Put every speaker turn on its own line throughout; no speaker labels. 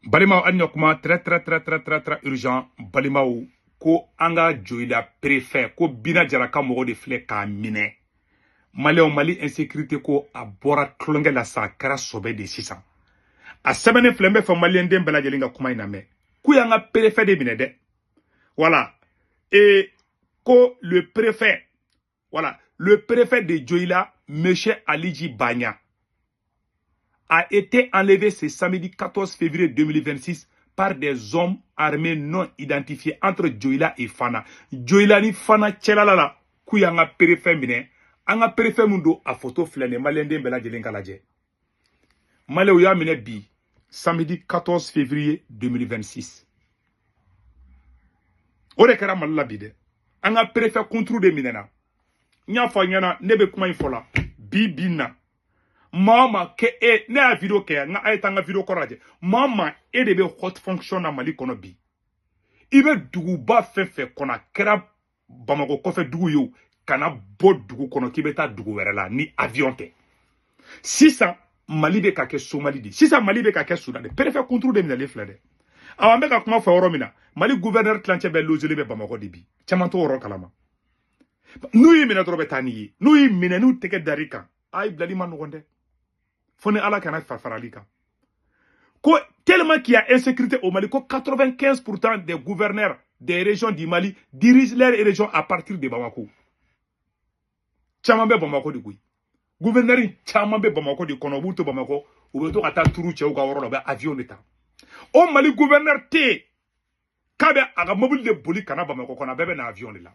Balimaw, an ɲɔ très très très très très très urgent. Balimaw, ko an ka Joyila préfet, ko Bina Jara ka mɔgɔ de filɛ k'a minɛ. Maliyɛnw, Mali insécurité ko a bɔra tulonkɛ la sa, a kɛra sɔbɛ de. Sisan a sɛbɛnnen filɛ, n bɛ fɛ maliyɛnden bɛɛ lajɛlen ka kuma in lamɛn. K'u y'an ka préfet de minɛ dɛ. Voilà, et ko le préfet, voilà, le préfet de Joyila, monsieur Alidji Bagna, a été enlevé ce samedi 14 février 2026 par des hommes armés non identifiés entre Joyila et Fana. Joyila ni Fana cɛla la, k'u y'an ka préfet minɛ. An ka préfet mun don, a photo filɛ nin ye, maliyɛnden bɛɛ lajɛlen ka lajɛ. Maliyɛnw y'a minɛ bi samedi 14 février 2026. O de kɛra Mali la bi dɛ. An ka préfet kunturu de minɛna. N y'a fɔ a ɲɛna, ne bɛ kuma in fɔ la bi bi in na. Maa o maa kɛ e, ne y'a vidéo kɛ, n ka a ye taa n ka vidéo kɔrɔ lajɛ. Maa o maa e de bɛ haute fonction na Mali kɔnɔ bi, i bɛ duguba fɛn fɛn kɔnɔ, a kɛra Bamakɔ kɔfɛ dugu ye o, kana bɔ dugu kɔnɔ k'i bɛ taa dugu wɛrɛ la ni avion tɛ. Sisan Mali bɛ ka kɛ Somali de, sisan Mali bɛ ka kɛ Sudan de. Préfet kunturu de minɛlen filɛ dɛ. Awa, an bɛ ka kuma fɔ yɔrɔ min na, Mali gouverneur tilancɛ bɛɛ logelen bɛ Bamakɔ de bi. Caman t'o yɔrɔ kalama. N'u y'i minɛ dɔrɔn, bɛ taa n'i ye. N'u y'i minɛ, n'u tɛgɛ dar'i kan, a ye bilali ma nɔgɔn dɛ, fo ni Ala kana farali kan. Ko tellement qu'il y a insécurité au Mali, ko 95% des gouverneurs des régions du Mali dirigent leur région à partir de Bamako. Caman bɛ Bamako de koyi. Gouverneur caman bɛ Bamako de kɔnɔ, u b'u to Bamako, u bɛ to ka taa turu cɛw ka yɔrɔ la, u bɛ avion de ta. O Mali gouverneur tɛ yen k'a bɛ a ka mobili de boli ka na Bamako kɔnɔ, a bɛɛ bɛ na avion de la.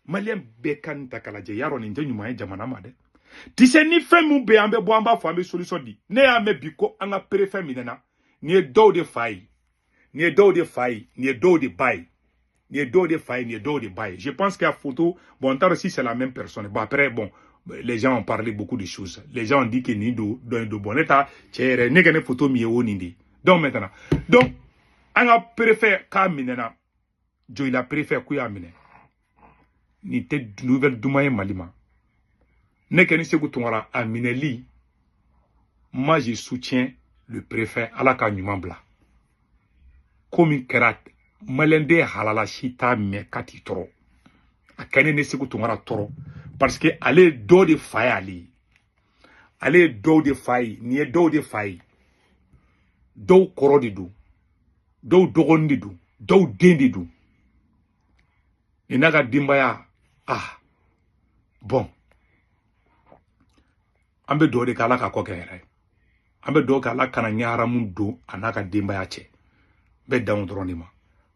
Maliyɛn bɛɛ ka nin ta k'a lajɛ, yarɔ nin tɛ ɲuman ye jamana ma dɛ. Tisɛ ni fɛn mun bɛ yen, an bɛ bɔ, an b'a fɔ, an bɛ solution di. Ne y'a mɛn bi ko an ka préfet minɛna. Nin ye dɔw de fa ye, nin ye dɔw de fa ye, nin ye dɔw de ba ye, nin ye dɔw de fa ye, nin ye dɔw de ba ye. Je pense qu'il y a photo. Bon, n t'a dɔn si c'est la même personne. Bon, après, bon, les gens ont parlé beaucoup de choses, les gens ont dit que nin don, dɔ in don. Bon, ne ta cɛ yɛrɛ, ne kɛ ne photo min ye, o nin de. Donc maintenant, donc an ka préfet k'a minɛna, Joyila préfet, k'u y'a minɛ. Nin tɛ nouvelle duman ye Mali ma. Ne kɛ ni Segu Tunkara a minɛli, moi je soutiens le préfet. Ala ka ɲuman bila. Ko min kɛra, maliyɛnden halala si t'a mɛn k'a t'i tɔɔrɔ. A kɛ ne Segu Tunkara tɔɔrɔ, parce que ale ye dɔ de fa ye, ale ye, ale ye dɔw de fa ye, nin ye dɔw de fa ye, dɔw kɔrɔ de don, dɔw dɔgɔnin de don, dɔw den de don. Nin n'a ka denbaya. Ah bon, an bɛ dugawu de kɛ, Ala ka kɔ kɛ yɛrɛ ye. An bɛ dugawu kɛ, Ala kana ɲɛ don a n'a ka denbaya cɛ. N bɛ dan o dɔrɔn de ma.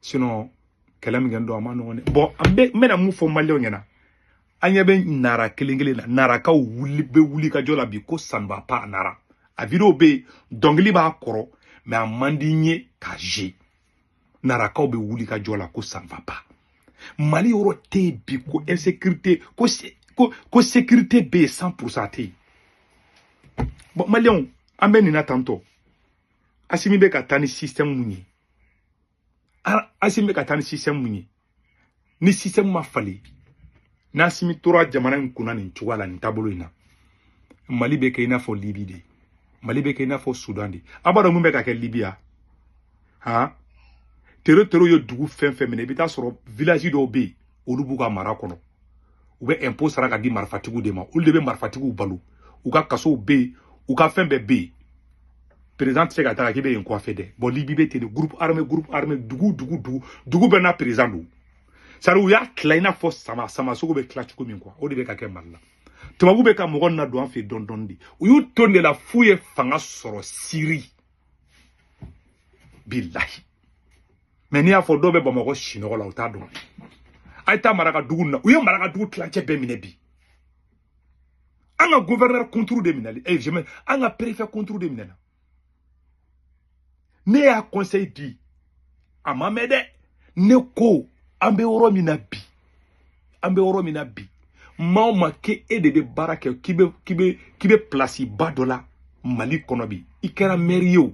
Sinon kɛlɛ min kɛ don, a ma nɔgɔn dɛ. Bon, an bɛ, n bɛna mun fɔ maliyɛnw ɲɛna? An ɲɛ bɛ Nara kelen kelen na. Narakaw wuli bɛ wuli ka jɔ la bi ko ça ne va pas Nara. A vidéo bɛ yen, dɔnkili b'a kɔrɔ, mais a man di n ye k'a jouer. Narakaw bɛ wuli ka jɔ la ko ça ne va pas. Mali yɔrɔ tɛ yen bi ko insécurité, ko sécurité bɛ yen 100%, tɛ yen. Bon, maliyɛnw, an bɛ nin na tantɔ. Asimi bɛ ka taa ni système mun ye? Asimi bɛ ka taa ni système mun ye? Ni système ma falen, n'Asimi tora jamana in kunna nin cogoya la, nin taabolo in na, Mali bɛ kɛ i n'a fɔ Libi de, Mali bɛ kɛ i n'a fɔ Sudan de. A b'a dɔn mun bɛ ka kɛ Libiya han? Tere terew ye dugu fɛn fɛn minɛ, i bɛ taa sɔrɔ village dɔw bɛ yen, olu b'u ka mara kɔnɔ, u bɛ impôt sara ka di marifatigiw de ma, olu de bɛ marifatigiw balo, u ka kasow bɛ yen, u ka fɛn bɛɛ bɛ yen. Président tɛ se ka taa k'i bɛ yen coiffé dɛ. Bon, Libi bɛ ten de, groupe armé, groupe armé, dugu dugu dugu dugu bɛɛ n'a président don. C'est à dire u y'a tila i n'a fɔ sama samasogo bɛ tila cogo min quoi. O de bɛ ka kɛ Mali la. Tubabu bɛ ka mɔgɔ na don an fɛ yen dɔɔni dɔɔni de. U y'u to de la f'u ye fanga sɔrɔ Siri, bilahi. Mais n'i y'a fɔ dɔw bɛ Bamakɔ sinɔgɔ la, u t'a dɔn. A ye taa Marakadugu na, u ye Marakadugu tilancɛ bɛɛ minɛ bi. An ka gouverneur kunturu de minɛli, eh, je an ka préfet kunturu de minɛna. Ne y'a conseil di, a ma mɛn dɛ. Ne ko an bɛ yɔrɔ min na bi, an bɛ yɔrɔ min na bi, maa o maa k'e de bɛ baara kɛ, k'i bɛ place ba dɔ la Mali kɔnɔ bi, i kɛra maire ye o,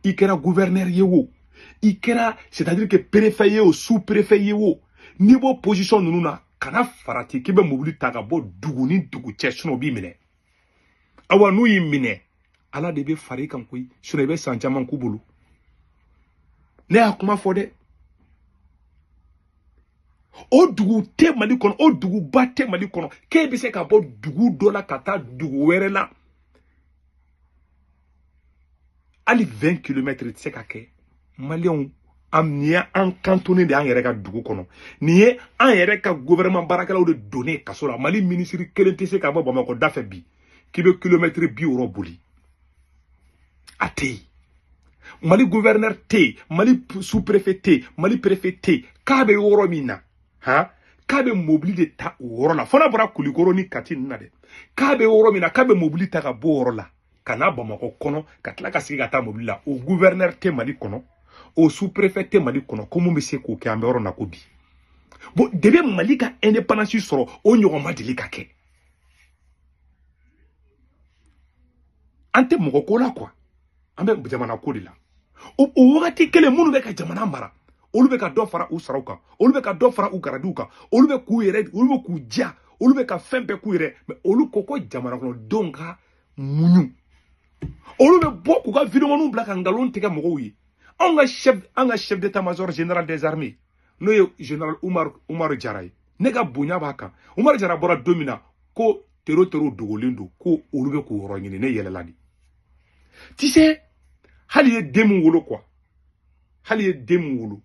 i kɛra gouverneur ye o, i kɛra, c'est à dire que préfet ye o, sous préfet ye o, n'i b'o position ninnu na, kana farati k'i bɛ mobili ta ka bɔ dugu ni dugu cɛ, sinon o b'i minɛ. Awa, n'u y'i minɛ, Ala de bɛ fara i kan koyi, sinon i bɛ san caman k'u bolo. Ne y'a kuma fɔ dɛ. O dugu tɛ Mali kɔnɔ, o duguba tɛ Mali kɔnɔ k'e bɛ se ka bɔ dugu dɔ la ka taa dugu wɛrɛ la. Hali 20 kilomètres tɛ se ka kɛ. Maliyɛnw, nin ye an cantonné de y'an yɛrɛ ka dugu kɔnɔ. Nin ye an yɛrɛ ka gouvernement baarakɛlaw de donnen kaso la. Mali minisiri kelen tɛ se ka bɔ Bamakɔ da fɛ bi k'i bɛ kilomètre 60 boli. A tɛ yen. Mali gouverneur tɛ yen, Mali sous-préfet tɛ yen, Mali préfet tɛ yen. K'a bɛ yɔrɔ min na, han, k'a bɛ mobili de ta o yɔrɔ la. Fo n'a bɔra Kulikoro ni Kati ninnu na dɛ. K'a bɛ yɔrɔ min na, k'a bɛ mobili ta ka bɔ o yɔrɔ la ka na Bamakɔ kɔnɔ, ka tila ka segin ka taa mobili la. O gouverneur tɛ Mali kɔnɔ, o sous-préfet tɛ Mali kɔnɔ. Ko mun bɛ se k'o kɛ an bɛ yɔrɔ na ko bi. Bon, depuis Mali ka indépendance sɔrɔ, o ɲɔgɔn ma deli ka kɛ. An tɛ mɔgɔ ko la quoi, an bɛ jamana ko de la. O wagati kelen minnu bɛ ka jamana mara, olu bɛ ka dɔ fara u saraw kan, olu bɛ ka dɔ fara u garadiw kan, olu bɛ k'u yɛrɛ, olu bɛ k'u ja, olu bɛ ka fɛn bɛɛ k'u yɛrɛ. Mais olu ko ko jamana kɔnɔdenw ka muɲu. Olu bɛ bɔ k'u ka videomaniw bila ka nkalon tigɛ mɔgɔw ye. Anw ka chef, an ka chef d'état-major général des armées, n'o ye général Umaru Jara ye, ne ka bonya b'a kan. Umaru Jara bɔra don min na ko tero dogolen don, ko olu bɛ k'o yɔrɔ ɲini, ne yɛlɛla de. Tu sais, hali ye den min wolo quoi, hali ye den min wolo,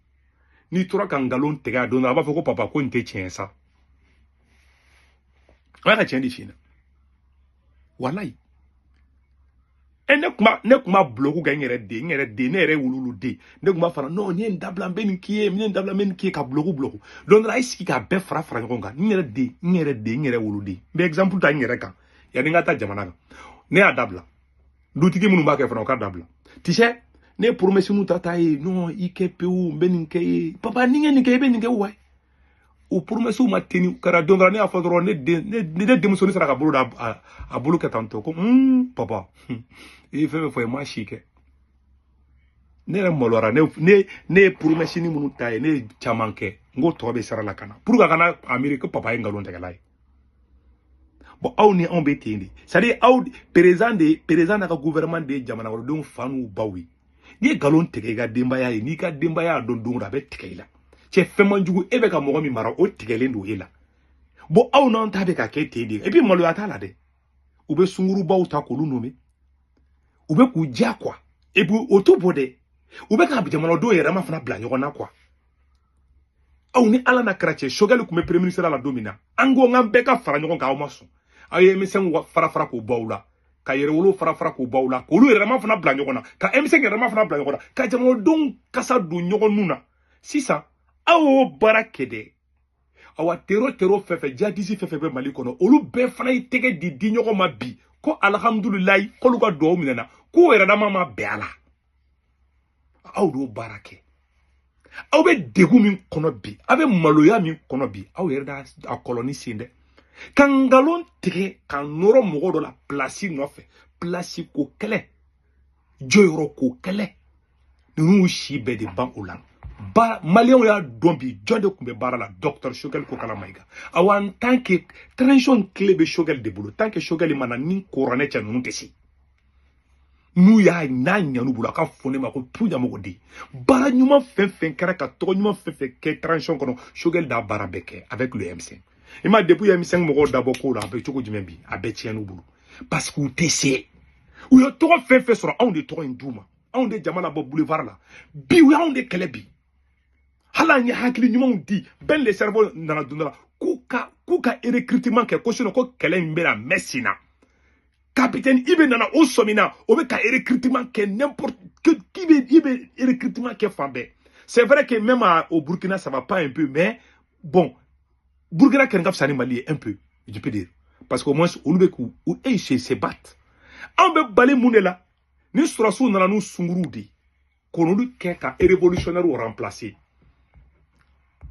n'i tora ka nkalon tigɛ a don dɔ, a b'a fɔ ko papa ko nin tɛ tiɲɛ sa. O y'a ka tiɲɛ de f'i ɲɛna. Walayi. Ne kun b'a bloku kɛ n yɛrɛ den, ne yɛrɛ wululu den. Ne kun b'a fara, non, n'i ye nin dabila n bɛ nin k'i ye, n ye nin dabila n bɛ nin k'i ye, ka bloku. Don dɔ la a ye sigi k'a bɛɛ fara ɲɔgɔn kan. N yɛrɛ den, n yɛrɛ woloden. N bɛ exemple ta n yɛrɛ kan, yanni n ka taa jamana kan. Ne y'a dabila. Dutigi minnu b'a kɛ fana, o ka dabila. Tu sais, ne ye promesse mun ta ye, non, i kɛ pewu, n bɛ nin kɛ ye. Papa, ni n ye nin kɛ, i bɛ nin kɛ wa? O promesse ma teni kɛra don dɔ la, ne y'a fɔ dɔrɔn, ne denmuso ne sera ka bolo da a bolo kɛ tan tɔ ko papa, i ye fɛn fɛn fɔ i ma si kɛ. Ne yɛrɛ maloyara, ne ye promesse ni minnu ta ye, ne ye caman kɛ, n ko tɔ bɛ sara la ka na pour que a kana a miiri ko papa ye nkalon tigɛla ye. Bon, aw ni anw bɛ ten de, c'est à dire aw président n'a ka gouvernement de ye jamana kɔnɔdenw fa n'u baw ye. N'i ye nkalon tigɛ i ka denbaya ye, n'i ka denbaya y'a dɔn don o don, a bɛ tigɛ i la. Cɛ fɛn man jugu, e bɛ ka mɔgɔ min mara, o tigɛlen don e la. Bon, aw n'an ta bɛ ka kɛ ten de. Et puis maloya t'a la dɛ. U bɛ sungurubaw ta k'olu nommé, u bɛ k'u ja quoi. Et puis o t'u bɔ dɛ, u bɛ ka jamanadenw yɛrɛ ma fana bila ɲɔgɔn na quoi. Aw ni Ala n'a kɛra cɛ, Choguel tun bɛ premier ministre la don min na, an ko k'an bɛɛ ka fara ɲɔgɔn kan, aw ma sɔn. Aw ye M5 fara fara k'o bɔ aw la, ka yɛrɛwolo fara fara k'o bɔ aw la, k'olu yɛrɛma fana bila ɲɔgɔn na, ka M5 yɛrɛma fana bila ɲɔgɔn na, ka jamanadenw kasa don ɲɔgɔn nun na. Sisan aw y'o baara kɛ dɛ. Awa tero fɛn fɛn, jihadisi fɛn fɛn bɛ Mali kɔnɔ, olu bɛɛ fana ye tɛgɛ di ɲɔgɔn ma bi ko alihamudulilayi, k'olu ka duwawu minɛna, k'u yɛrɛ dama ma bɛn a la. Aw d'o baara kɛ. Aw bɛ degun min kɔnɔ bi, aw bɛ maloya min kɔnɔ bi, aw yɛrɛ d'a kɔlɔni sen dɛ. Ka nkalon tigɛ ka nɔrɔ mɔgɔ dɔ la place nɔfɛ, place ko kɛlɛ, jɔyɔrɔ ko kɛlɛ, ninnu si bɛɛ de ban o la. Ba maliyɛnw y'a dɔn bi jɔn de tun bɛ baara la, docteur Choguel Kokalla Maïga. Awa en tant que transition clé bɛ Choguel de bolo, tant que Choguel ma na ni kuranɛ cɛ, ninnu tɛ se. N'u y'a n'a ɲan'u bolo, a ka fɔ ne ma ko pu ɲamɔgɔ den. Baara ɲuman fɛn fɛn kɛra, ka tɔgɔ ɲuman fɛn fɛn kɛ transition kɔnɔ, Choguel d'a baara bɛɛ kɛ avec le M5. I ma depuis M5 mɔgɔw dabɔ ko la, a bɛ cogo jumɛn bi, a bɛɛ tiɲɛn'u bolo parce que u tɛ se. U ye tɔgɔ fɛn fɛn sɔrɔ, anw de tɔgɔ in d'u ma, anw de jama labɔ boulevard la bi, u y'anw de kɛlɛ bi. Hali an ye hakili ɲumanw di, Ben le cerveau nana don dɔ la k'u ka recrutement kɛ, ko sinon ko kɛlɛ in bɛna mɛn sen na. Capitaine Ibe nana o sɔmina, o bɛ ka recrutement kɛ n'importe qui bɛ i bɛ recrutement kɛ fan bɛɛ. C'est vrai que même au Burkina ça va pas un peu, mais bon, Burkina kɛlen ka fisa ni Mali ye un peu, je peux dire, parce que au moins olu bɛ k'u e se battent. Anw bɛ bali mun de la? Ni sɔrɔsiw nana n'u sunkuruw de ye, k'olu kɛ ka révolutionnaire remplacer.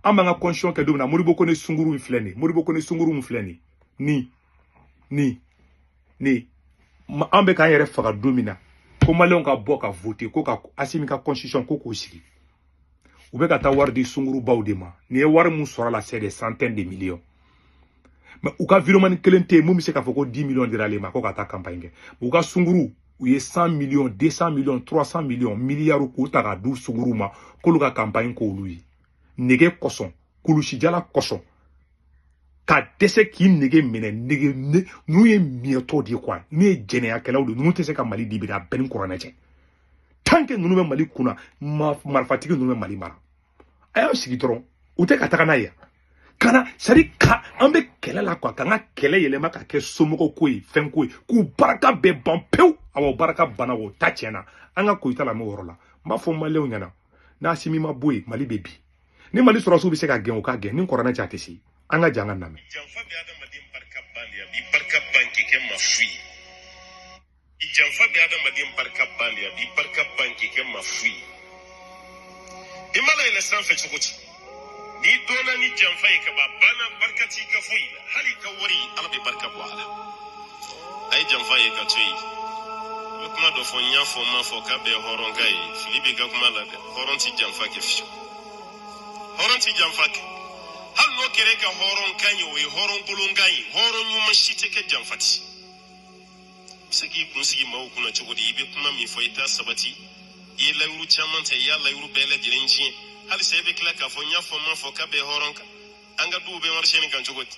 An b'an ka constitution kɛ don min na, Modibo Kone sunkuru in filɛ nin ye, Modibo Kone sunkuru in filɛ nin ye, ni an bɛ k'an yɛrɛ faga don min na, ko maliyɛnw ka bɔ ka voter ko ka Assimi ka constitution ko k'o sigi, u bɛ ka taa wari di sunkurubaw de ma. Nin ye wari mun sɔrɔ a la, c'est des centaines de millions. Mais u ka virement kelen tɛ yen mun bɛ se k'a fɔ ko 10 millions dira ale ma ko ka taa campagne kɛ. U ka sunkuru U ye 100 millions, 200 millions, 300 millions, miliyariw k'u ta k'a d'u sunguruw ma k'olu ka campagne k'olu ye. Nege kosɔn, kulusijala kosɔn, ka dɛsɛ k'i nege minɛ. Nege ninnu ye miɲɛtɔ de ye quoi, ninnu ye jɛnɛyakɛlaw de ye. Ninnu tɛ se ka Mali libérer a bɛɛ ni kuranɛ cɛ. Tant que ninnu bɛ Mali kunna, marifatigi ninnu bɛ Mali mara. A y'aw sigi dɔrɔn, u tɛ ka taga n'a ye kana, c'est à dire ka an bɛ kɛlɛ la quoi, k'an ka kɛlɛ yɛlɛma ka kɛ somɔgɔw ko ye, fɛn ko ye, k'u barika bɛɛ ban pewu. Awɔ, barika banna, o ta tiɲɛna. An ka Koyita lamɛn o yɔrɔ la. N b'a fɔ maliyɛnw ɲɛna, n'Asimi ma bɔ yen, Mali bɛ bi. Ni Mali sɔrɔsiw bɛ se ka gɛn, o ka gɛn. Ni kuranɛ cɛ, a tɛ se. An ka jan, an ka lamɛn.
Janfa bɛ adamaden barika ban de, a b'i barika ban k'i kɛ maa fu ye. Janfa bɛ adamaden barika ban de, a b'i barika ban k'i kɛ maa fu ye. I mana yɛlɛ sanfɛ cogo ci, n'i dɔnna ni janfa ye ka ban, banna, barika t'i ka foyi la. Hali i ka wari, Ala bɛ barika bɔ a la. A ye janfa ye ka to yen. I bɛ kuma dɔ fɔ, n y'a fɔ, n m'a fɔ k'a bɛɛ ye hɔrɔnka ye. Fili b'i ka kuma la dɛ. Hɔrɔn ti janfa kɛ fiyewu, hɔrɔn ti janfa kɛ. Hali n'o kɛra e ka hɔrɔnkan ye, o ye hɔrɔnkolonkan ye. Hɔrɔn ɲuman si tɛ kɛ janfa ti. I bɛ se k'i kun sigi maaw kunna cogo di? I bɛ kuma min fɔ, i t'a sabati. I ye layiru caman ta, i y'a layiru bɛɛ lajɛlen tiɲɛ. Halisa e bɛ tila k'a fɔ n y'a fɔ, n m'a fɔ k'a bɛ hɔrɔn kan. An ka duw bɛ marché nin kan cogo di?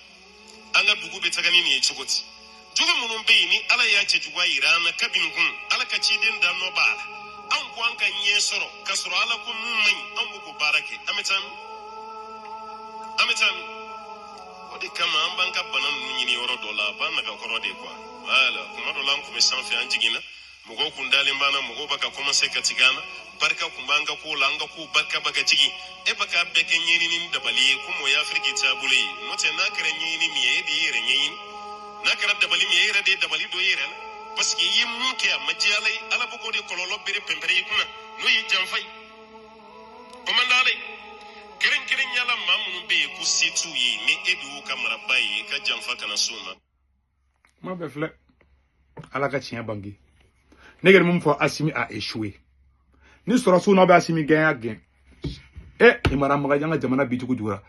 An ka dugu bɛ taga ni nin ye cogo di? Jogo minnu bɛ yen ni Ala y'a cɛjuguya yira an na kabini kun, Ala ka ciden da nɔ b'a la. Anw ko an ka ɲɛ sɔrɔ k'a sɔrɔ Ala ko mun man ɲi, anw b'o k'o baara kɛ. An bɛ taa min? An bɛ taa min? O de kama an b'an ka bana ninnu ɲini yɔrɔ dɔ la, a b'an nagakɔrɔ de quoi. Voilà, kuma dɔ la an kun bɛ sanfɛ, an jiginna, mɔgɔw kun dalen b'an na, mɔgɔw bɛ ka commencer ka tigɛ an na, barika kun b'an ka kow la, an ka kow barika bɛ ka jigin. E bɛ k'a bɛɛ kɛ ɲɛɲini ni dabali ye, komi o ye Afiriki taabolo ye. N'o tɛ, n'a kɛra ɲɛɲini min ye, e de y'i yɛrɛ ɲɛɲini. N'a kɛra dabali min ye, e yɛrɛ de ye dabali dɔ i yɛrɛ la, parce que i ye mun kɛ, a ma diya Ala ye. Ala bɛ k'o de kɔlɔlɔ bere pɛnpɛrɛ i kunna, n'o ye janfa ye. O man d'Ala ye. Kɛrɛnkɛrɛnnenya la, maa minnu bɛ yen ko se t'u ye, ni e de y'u ka maraba ye, i ka janfa kana s'u ma.
Kuma bɛɛ filɛ, Ala ka tiɲɛ bange. Ne kɛlen mun fɔ, Asimi a échoué. Ni sɔrɔsiw n'aw bɛ Asimi gɛn, y'a gɛn. E i mara Magajan ka jamana bicogo juguyara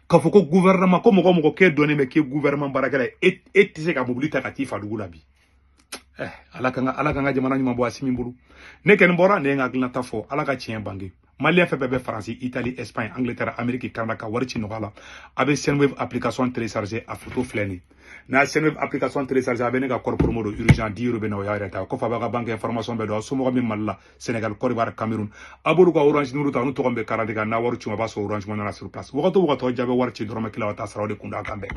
k'a fɔ ko gouvernement ko mɔgɔ mɔgɔ k'e dɔnnen bɛ k'e gouvernement baarakɛla ye, e tɛ se ka mobili ta ka t'i fa dugu la bi. Ala ka Ala ka jamana ɲuman bɔ Asimi bolo. Ne kɔni bɔra, ne ye n ka hakilinata fɔ. Ala ka tiɲɛ bange. Maliyɛn fɛn fɛn bɛ Faransi, Italie, Espagne, Angleterre, Amérique, Canada, ka wari ci nɔgɔya la, a bɛ Sendwave application télécharger. A photo filɛ nin ye. N'a Sendwave application télécharger, a bɛ ne ka code promo don urgent 10 euros bɛ na, o y'a yɛrɛ ta. Kɔfɛ, a b'a ka banque information bɛɛ don. Aw somɔgɔ min Mali la, Sénégal, Côte d'Ivoire, Cameroun, a b'olu ka Orange numéro ta, n'u tɔgɔ bɛ carte kan, n'a wari ci, a b'a sɔrɔ Orange Money na sur place. Wagati o wagati, aw jaabi wari ci dɔrɔmɛ kelen, aw t'a sara. O de kun da kan bɛɛ.